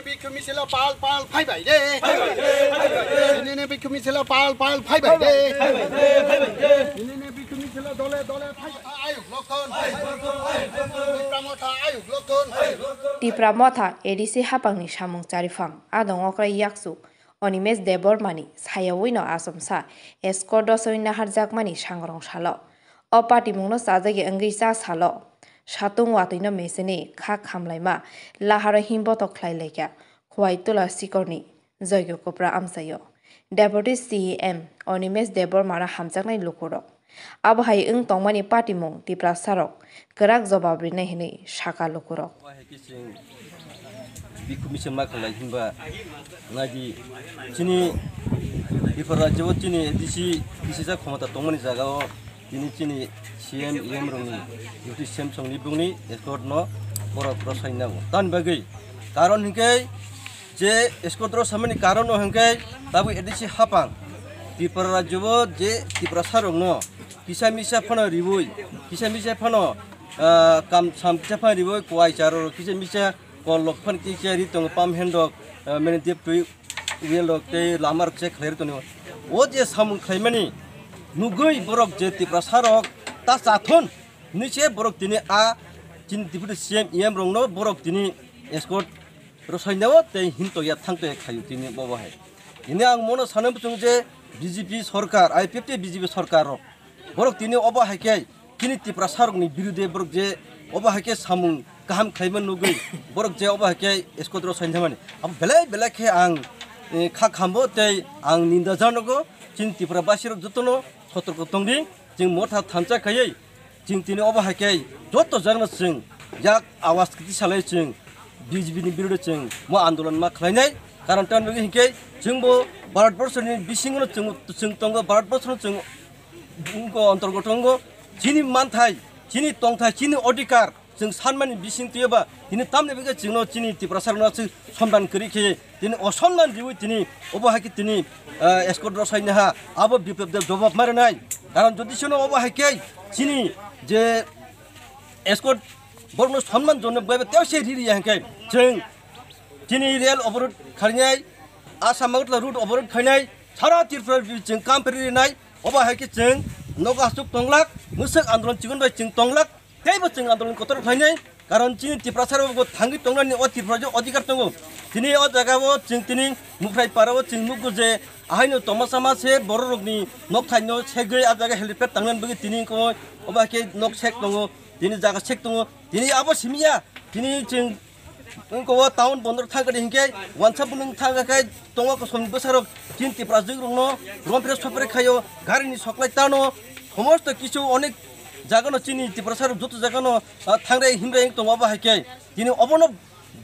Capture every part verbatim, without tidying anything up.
Bhikkhu misilo pal pal phai bai de. Nini bhikkhu misilo pal pal phai bai de. Nini bhikkhu misilo dole dole phai bai. Ayuk lokthon. Tipra Motha ayuk lokthon. Tipra Motha A D C hapangni samung chariphan adong okrai yaksuk Animesh Debbarmani sayawino achomsa escort rosoi naharjakmani sangrong salo. O patimungno chajagwi wngwi cha salo. Satung watwino mecheni kha khamlaima laharo himbotok khlai laikha Khowai Tola sikorni Joyko Kopra amchaio. Deputy C E M Animesh Debbarmano hamjaknai lukurok. Abo hai wng tongmani patimung Tiprasarok kwrak jobab rinai hwnwi sakha lukurok. Bhikkhu misilo ma khlai hinba naidi chini Tripura rajyo chini A D C, A D C ja khomota tongmani jagao tini chini C M, E M rokni duty same songni bungni escort no borok rosai nango. Tamni bagwi karon hinkhe je escort rosaimani karon no hinkhe tabuk A D C hapang Tripura rajyo je Tiprasa rokno kisa misa phano riwi, kisa misa phano, ah, kam sam kisa phano riwi, kuai charo kisa misa kol rok phano kisa ri tongo, pam hen rok, ah, mene dep twi wel rok tei lama rok se khlai tongo. O je samung khlaimani nugwi borok je Tiprasa rok ta chathon hinwi se borok tini a chini deputy C M, E M rokno borok tini escort rosai nao tei hintoya thangtoya khaio tini bobo hai. Tini ang mono sana muchung je B J P sorkar, I P F T B J P sorkar rok borok tini obo hai khe chini Tiprasa rokni birude borok je obo hai khe samung kaham khlaima nugwi borok je obo hai khe escort rosai thamani. Abo belai belai khe ang, eh, kha khambo tei ang ninda janogo chini Tripura basi rok jotono sotorko tongdi, chwng motha thansa khaiwi chwng tini obo hai khe joto jagano chwng yak awas kiti salai chwng B J P ni birude chwng mo andolon ma khlainai. Karon tamni bagwi hinkhe chwngbo Bharat Borso ni bisingo chwng, chwng tongo, Bharat Borso no chwng wngkha, antorgoto wngo. Chini manthai, chini tongthai, chini odhikar chwng sanmani bising twiyoba tini tamni bagwi chwngno chini Tiprasa rokno chwng somdan kwrwi khe tini osomnan riwi tini obo hai khe tini, ah, escort rosai naha abo Biplab Deb jobab ma rwnai. Karon jodi sono obo hai khe chini je escort borokno somman jono bai tei se riri ya hinkhe chwng chini rel oborot kharinai, Assam Agartala route oborot khainai, sara Tripura chwng kam peri rinai. Obo hai khe chwng nogo aswk tonglak, mwswk andolon chikon bai chwng tonglak, teibo chwng andolon kotor khlainai. Karon chini Tiprasa rok bo thangwi tongnani o Tripura je odhikar tongo. Tini o jaga o chwng tini Muphrai para o chwng nukgo je ahaino tongma sama se borok rokni nok thaino segwi a jaga helipad tangnani bagwi tini ko obo hai khe nok sek tongo, tini jaga sek tongo. Tini abo simi ya, tini chwng wngkha o town bondor thangkha de hinkhe wansa bwlwng thangkha khe tongo kosom bwsarok chini Tiprasa rokno rompre sopre khaio, garini soklai tano, somosto kisu onek jagano chini Tiprasa rok joto jagano, ah, thangrai himrai wng tongo. Abo hai khe tini obono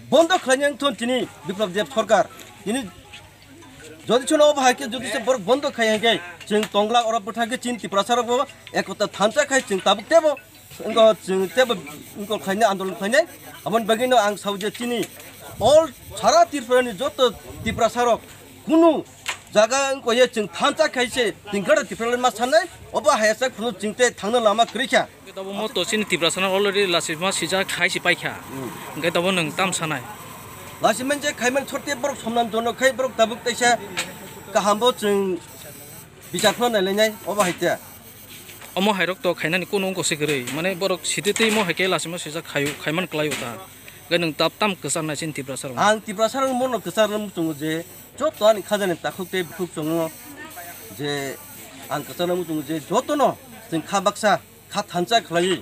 bondo khlaina wng thon tini Biplab Deb sorkar. Tini jodi chwngno obo hai khe jodi se borok bondo khai hinkhe chwng tonglak oro bwthakhe chini Tiprasa rokbo ekota thansa khai chwng tabuk tebo wngkha chwng tebo wngkha khlainai, andolon khlainai. Aboni bagwino ang sao je chini all sara Tripura ni joto Tiprasa rok kunu jaga wngkha ye chwng thansa khai se tingkara Tripura ma sanai obo hai sak phunu chwng te thangna lama kwrwi kha. Hwnkhe tabuk mo to chini Tiprasa no already lachima sijak khai si paikha. Hmm. Hwnkhe tabuk nwng tam sanai? Lachima je khaiman sorte borok somnan jono khai borok tabuk teisa kaham bo chwng bichar phano nailainai obo hai te. Omo hairok to khainani kunu wngkha se kwrwi. Mane borok sititwi mo hai khe lachima sijak khaio, khaiman kwlaio ta. Hwnkhe nwng tap tam kwcharnai chini Tiprasa rok. Ang Tiprasa rok mono kwchar muchungo je joto ani khajani takhuk tei bukhuk chongo je ang kwcharna muchungo je jotono chwng kha baksa kha thansa khlaiwi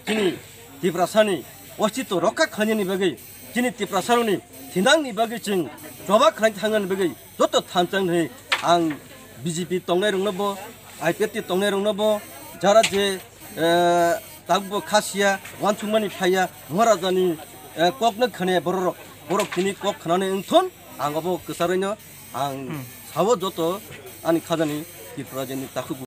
chini Tiprasani ostitw rokha khlainani bagwi, chini Tiprasarokni thinangni bagwi chwng choba khlai thangnani bagwi joto thansa hwnwi ang B J P tongnairokno bo, I P F T tongnairokno bo, jara je, eh, tabukbo kha siya, uansukmani phaiya, Maharajani, eh, kokno khne bororok, borok tini kok khnani wngthon, ang obo kwcharwino ang Hmm. Sao joto ani khajani Tripura jeni takhuk.